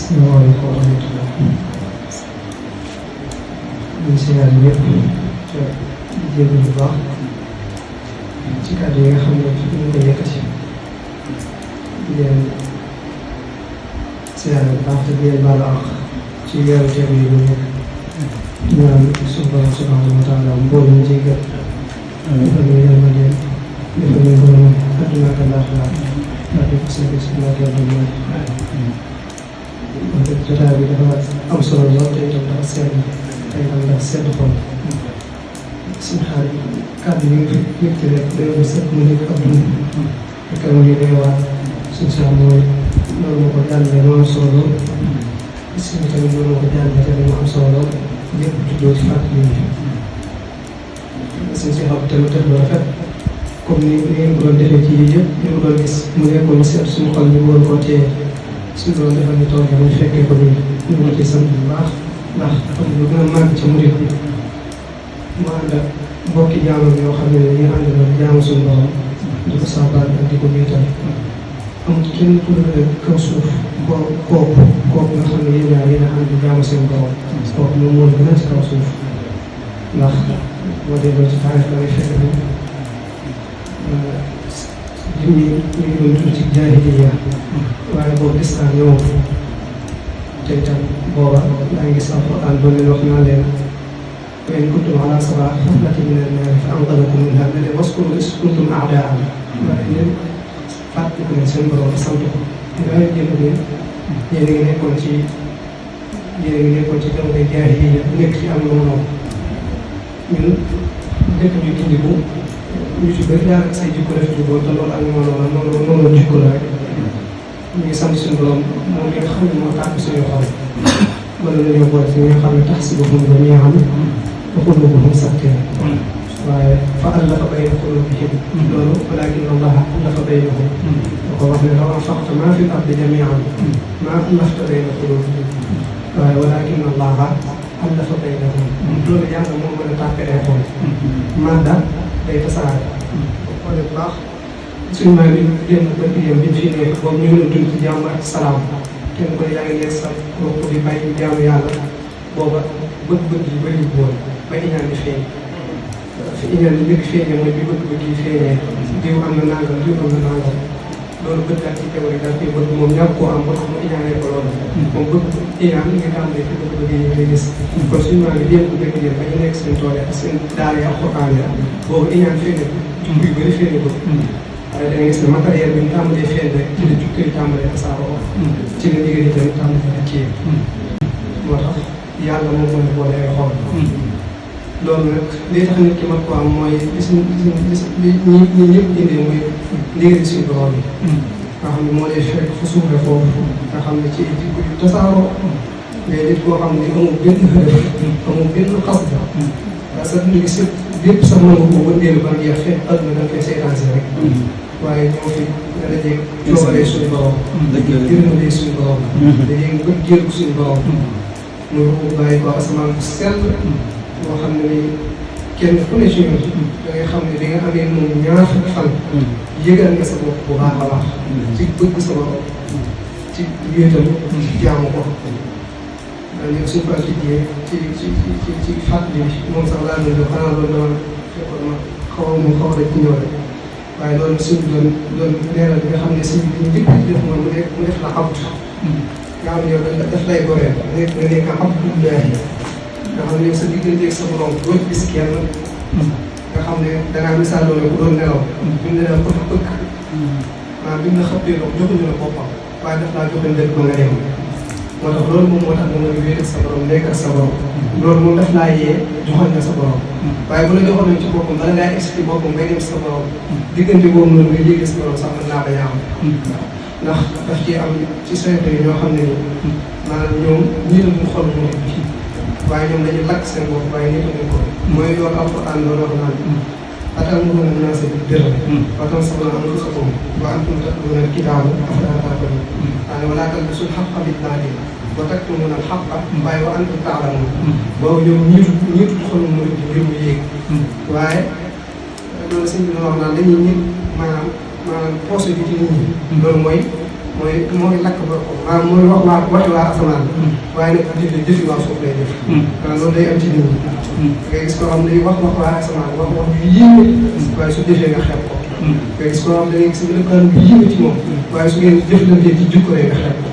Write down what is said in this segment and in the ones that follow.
asalaamaaleykum wa rahmatulah. ñu siyaar ñëpp te jéego bu baax ci kàddu yi nga xam ne ñu ngi koy yëkkati di leen siyaar bu baax te di leen baal àq ci weeru teeru yi ñu nekk ñaan suñu borom subhanahu wa taala mbooloo ñu jéggal defal ñu yërmande defal ñu borom àdduna ak àllaaxira ak def seen bés bu laaj yàlla mooy wax dëgg jotaay bi dafa am solo lool te itam dafa sedd te itam dafa sedd xol suñu xaar kàddu yi nga yëkkati rek dañoo sedd mu nekk ab dund te kanam yi day waar suñu saa mooy loolu moo ko jàllee moo am solo lool suñu tamit loolu moo ko jàllee tamit moo am solo lool lépp juddoo ci fàttali yi suñu si xam tamit def lu rafet comme ni ngeen ko doon defee ci yii yëpp ñu ko doon gis mu nekkoon lu seet suñu xol ñu war koo téye suñu doon defal ñu toog ñu fekkee ko nii ñu ngi ciy sant bu baax ndax xam nga lu gën a màgg ca murit bi mu ànd ak mbokki jaamam yoo xam ne ñu ànd na jaamu suñu borom di ko saabaal ak di ko jiital amul kenn ku ne kaw suuf kooku nga xam ne yéen a ànd jaamu seen borom kooku moom moo gën a ci kaw suuf ndax boo delloo ci taarix da ngay fekk ne ñu ngi doon tudd ci jaahiliya waaye boobu lislaam ñëwoon te itam booba daa ngi gis alquran doon leen wax naa leen wa in kuntum ala safa xaflatin min annaari fa anqadakum minha ne leen waskuru is kuntum aadaan waaye leen fàttaliku leen seen borom sant ko waaye jënd leen yéen a ngi nekkoon ci jamono jaahiliya nekk ci am noonu ñun dëkk ñu gindiku ñu ci bëri daal say jikko def jikko te loolu ak noonu jikko la rek ñu ngi sant suñu borom moom mi nga xam ne moo tàkk suñu xol wala nañoo boole si ñi nga xam ne tax si boppam ba ñuy xam waxul na boppam saxtee waaye fa allafa bayna qulubihim loolu walaakinna Allaha allafa baynahum da ko wax ne law anfaqta maa fil ardi jamii'an maa allafta bayna qulubihim waaye walaakinna Allaha allafa baynahum loolu yàlla moo mën a tàkkalee xol madda day tasaare xoolee bu baax suñu maa ngi génn bët yam bi fi nekk boobu ñu ngi dund ci jàmm ak salaam kenn ko yaa ngi nekk sa bopp di bàyyi jaamu yàlla booba bët yi bëri woon ba iñaan di feeñ fi iñaan di njëkk feeñee mooy bi bët yi feeñee diw am na nangam loolu bët daal ci jamono daal koy bëgg moom ñàkk koo am ba tax mu iñaanee ko loolu moom bëgg iñaan li nga tàmbalee fi bëgg yi ngay gis kon suñu maa ngi démb bëgg yéen ba ñu nekk seen tool ak seen daara yi alxuraan yi boobu iñaan feeñee jumb yu bëri feeñee ko waaye da ngay gis ne matériel bi ñu tàmbalee feeñ rek ci la jukki yi tàmbalee tasaaroo ci la liggéey yi tamit tàmbalee ak kii moo tax yàlla moom moo ne boole ay xol loolu nag li tax nit ki mag ko am mooy li ñi ñëpp indee muy ndigal suñu borom yi nga xam ne moo lay fekk fu suufee foofu nga xam ne ci jikko yu tasaaroo mais nit koo xam ne amul benn xëdëf amul benn xas la parce que dund gi si lépp sax mën nga ko wëndeelu ba jeex fekk àdduna da nga koy seetaan si rek waaye ñoo fi nga dajeeg coobalee suñu borom yërmande suñu borom dajeeg bëgg suñu borom muy bàyyi ko asamaan bu sell moo xam ne ni kenn ku ne ci ñun da ngay xam ne di nga amee moom ñaar fukki fan yëgal nga sa bopp bu baax a baax ci bëgg sa bopp ci wéetal jaamu ko ñun suñu ko atijee ci fàttali moom sax laa doon def xanaa loolu dama fekkoon ma xaw a rek ci ñëw rek waaye loolu suñu doon leeral bi nga xam ne suñu li njëkk def mooy mu def la abd nga xam ne yow daf lay goreel nga nekk abdullahi nga xam ne yow sa digganteeg sa borom doo gis kenn nga xam ne dangaa misaaloo ne bu doon nelaw biñ ne la ko ëkk maanaam biñ la xëppee loolu joxuñu la boppam waaye daf laa joxe ndëkk ba nga dem moo tax loolu moom moo tax moom nga wéet ak sa borom nekk ak sa borom loolu moom daf laa yee joxoon nga sa borom waaye bu la joxoon nañ ci boppam bala ngaa expliqué boppam ngay dem sa borom diggante boobu noonu nga yéegee sa borom sax mën naa bañ a am ndax daf ci am ci société yi ñoo xam ne ni maanaam ñoom ñii la ñu xool mu waaye ñoom dañuy lakk seen bopp waaye ñëpp ñu ko mooy loolu alquran loolu wax naan atamuruna an-naasa bil-birri wa tansawna anfusakum wa antum tatluna al-kitaaba afalaa ta'qiluun wa laa talbisul haqqa bil-baatil wa taktumuna al-haqqa waaye wa antum ta'lamuun boobu ñoom ñiitu xolu mu di mbir mu yéeg waaye loolu sëñ bi wax naan dañuy nit maanaam poche bi ci nit ñi loolu mooy mooy lakk boppam maanaam mooy waxi waa asamaan waaye nag bu jëfee jëfi waa suuf lay def waaw loolu day am ci nit ñi nga gis koo xam ne wax waa asamaan wax yu yéeme waaye su jëfee nga xeeb ko nga gis koo xam ne da ngay gis melokaan yu yéeme ci moom waaye su ngeen jëflantee ci jukko rek nga xeeb ko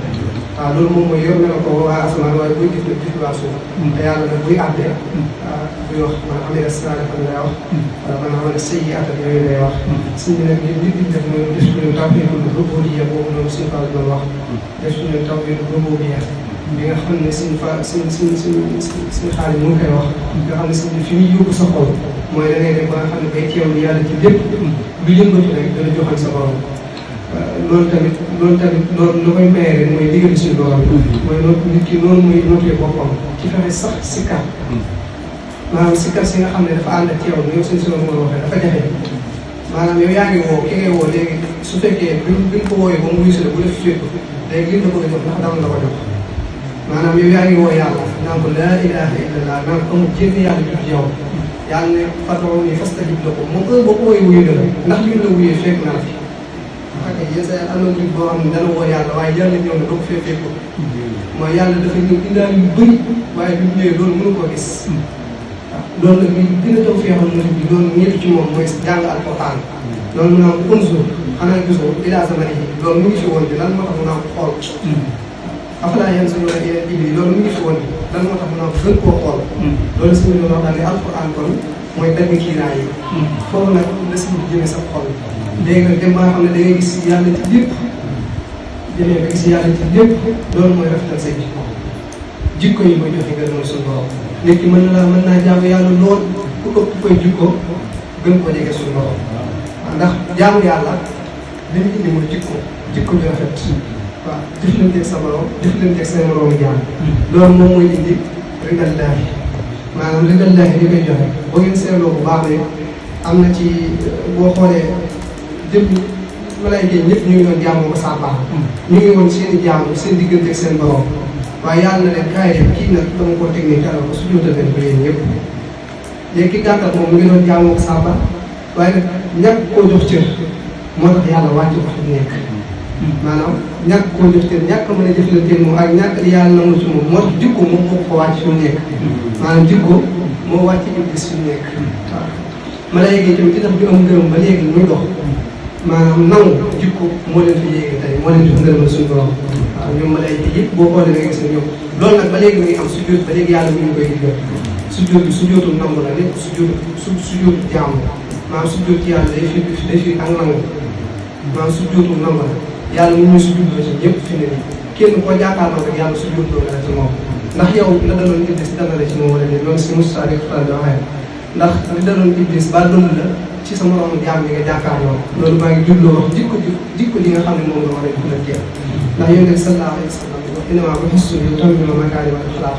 waaw loolu moom mooy yor melo ko waa asamaan waaye buy jëf waa suuf te yàlla nag buy àttee buy wax man amee saalihan lay wax man amee sayyi'atan yooyu lay wax suñu nag ñun nit ñi def mooy def suñu tawhiidul rububiyya boobu noonu suñu Fall doon wax def suñu tawhiidul rububiyya bi nga xam ne suñu xaalis mu ngi koy wax nga xam ne suñu fi muy yóbbu sa xol mooy da ngay dem ba nga xam ne bay teewlu yàlla ci lépp lu yëngatu rek dana joxal sa borom loolu tamit lu koy maye rek mooy digal suñu borom mooy noonu nit ki noonu muy nootee boppam ci fexe sax sikkar maanaam sikkar si nga xam ne dafa ànd ak yow yow suñu si mën a waxee dafa jafe maanaam yow yaa ngi woo ki ngay woo léegi su fekkee bi ko wooyee ba mu wuyu si la bu def fépp léegi li la bëgg a jox ndax dama la ko jox maanaam yow yaa ngi woo yàlla naan ko laa ilaaha illallah naan ko amul jénn yàlla jub yow yàlla ne fad'uunii fastajib lakum moom heure boo ko wooyee wuyu na la ndax li la wuyee fekk na la fi ok yéen sa am na nit boo xam ne dana woo yàlla waaye yàlla ñëw na doo ko fee fekk mooy yàlla dafa ñëw indaal yu bëri waaye bi mu ñëwee loolu mënu koo gis loolu nag li gën a taw feexal murid bi loolu ñëpp ci moom mooy jàng alquran loolu mu naan unzur xanaa gisoo ilaa zamanihi loolu mu ngi fi woon bi lan moo tax mu naan xool afalaa yanzuruuna ilal ibili loolu mu ngi fi woon bi lan moo tax mu naan gën koo xool loolu suñu doon wax daal ne alquran kon mooy dagg kiiraay yi foofu nag la si jëmee sa xol léegi nag dem ba nga xam ne da ngay gis yàlla ci lépp jëmee ba gis yàlla ci lépp loolu mooy rafetal say jikko yi mooy joxe ngërëmal suñu borom nit ki mën naa jaamu yàlla lool ku ëpp koy jikko gën ko jege suñu borom ndax jaamu yàlla li ñu indi mooy jikko ju rafet waaw jëflanteeg sa borom jëflanteeg say moroomu jaam loolu moom mooy indi ridallaahi maanaam ridallaahi li koy joxe boo ngeen seetloo bu baax rek am na ci boo xoolee jëm malayka yi ñëpp ñu ngi doon jaamu ko sàbbaa ñu ngi woon seen i jaamu seen digganteeg seen borom waaye yàlla na leen kaay dem kii nag dama koo teg nii kàlla ko su jota leen ko yéen ñëpp léegi ki gàttal moom mu ngi doon jaamoo ko sàbbaa waaye nag ñàkk koo jox cër moo tax yàlla wàcc ko fi nekk maanaam ñàkk koo jox cër ñàkk mën a jëflanteel moom ak ñàkk li yàlla nangu ci moom moo tax jikko moom moo ko wàcc fi mu nekk maanaam jikko moo wàcc iblis fi mu nekk waaw malayka yi tamit ci tax ñu am ngërëm ba léegi muy dox maanaam nangu jikko moo leen fi yéegi tey moo leen fi ngërëmal suñu borom waaw ñoom malayka yi yëpp boo xoolee da nga gis ne ñoom loolu nag ba léegi mi ngi am sujjóot ba léegi yàlla mi ngi koy digal sujjóot bi sujjóotul nangu la lépp sujjóotul jaamu maanaam sujjóot ci yàlla day fi ak nangu maanaam sujjóotul nangu la yàlla mu ñu sujjóotloo ci ñëpp fi ne nii kenn koo jàkkaarloo rek yàlla sujjóotloo la ci moom ndax yow la daloon iblis dana la ci moom wala ne loolu si Moussa di faral di waxee ndax li daloon iblis ba dund la ci sa moromu jaam bi nga jàkkaarloo loolu maa ngi julloo wax jikko li nga xam ne moom la war a jëflanteel ndax yonent bi sallallahu alayhi wa sallam wax innamaa bu'ithtu li utammima makaarimal axlaaq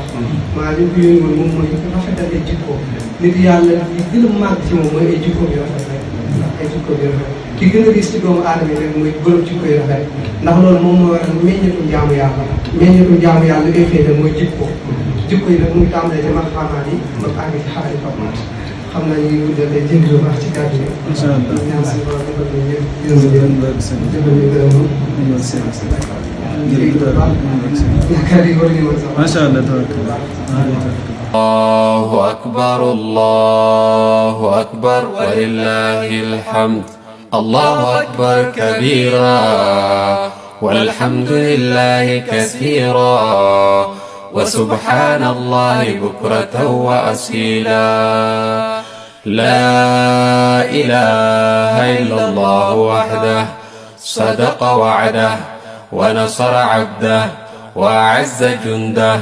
maa li ko yónni woon moom mooy rafetal ay jikko nit yàlla li gën a màgg ci moom mooy ay jikko yu rafet rek ndax ay jikko yu rafet ki gën a gis ci doomu aadama yi rek mooy borom jikko yu rafet ndax loolu moom moo waral meññetum jaamu yàlla li koy féete mooy jikko yi nag mu ngi tàmbalee ci maqaamaat yi ba àgg ci xaari famaat xam naa ñu ngi guddal day jégalu baax ci kàddu gi. incha allah ñaan si borom defal ñu ñëpp. defal ñu gërëm. macha allah. الله أكبر الله أكبر ولله الحمد الله أكبر كبيرا والحمد لله كثيرا وسبحان الله بكرة وأصيلا لا إله إلا الله وحده صدق وعده ونصر عبده وأعز جنده